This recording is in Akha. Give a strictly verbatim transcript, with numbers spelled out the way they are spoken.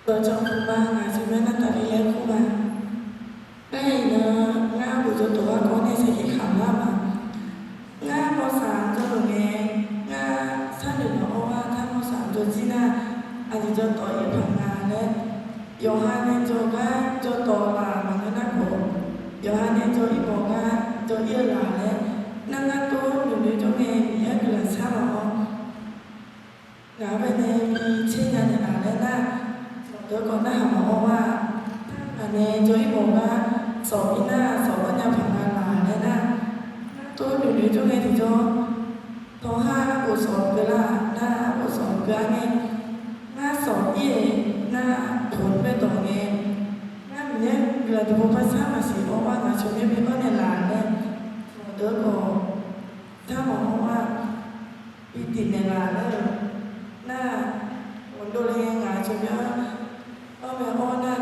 Dawqcawq puq ma, ngaq tsawrmyanr nar taqli laer kur ma. Nar iqnan ngar bof jawr tawq garkawv nae saeqkir khamq lar ma. Ngar mawrsaq jawrluf ngae, ngar sharnoeq maqawr-a. Nar mawrsaq jawr jir nar, aqjeq jawr tawq ir paq nga laer, yawqha nae jawr gar jawr tawq laf maqngeur nar khawf, yawqha nae jawr ir mawf gar jawr ir-eu laf laer, nar ngar tov noeqnoeq jawr ngae, Miqyaer guiqlanq shar maqawr. Ngaq-anr bae nae bi tser nya naeqlaf laer nar, sawq deuq khawf narhaq maqawr-a. Ngaq nae jawr ir mawf gar sawq ir nar, sawq-anr nya paq nga laf laer nar, ngar tov noeqnoeq jawr ngae tiqjawr, tawqha ghof sawq keuv lar nar, ghof sawq keuv-ar ngae, ngar sawq ir-aer nar, poq-anr bae dawq ngae, ngar Miqyaer guiqlanq tiqpov par shar maqsiq awr-a. Ngaq tsawrmyanr bi-anr naeqlaf laer, sawq deuq khawf shar maqawr-a. Bi tiqnaeq laf laer-euq nar, ghawqdov le ngae ngaq tsawrmyanr-anr bae awr nar,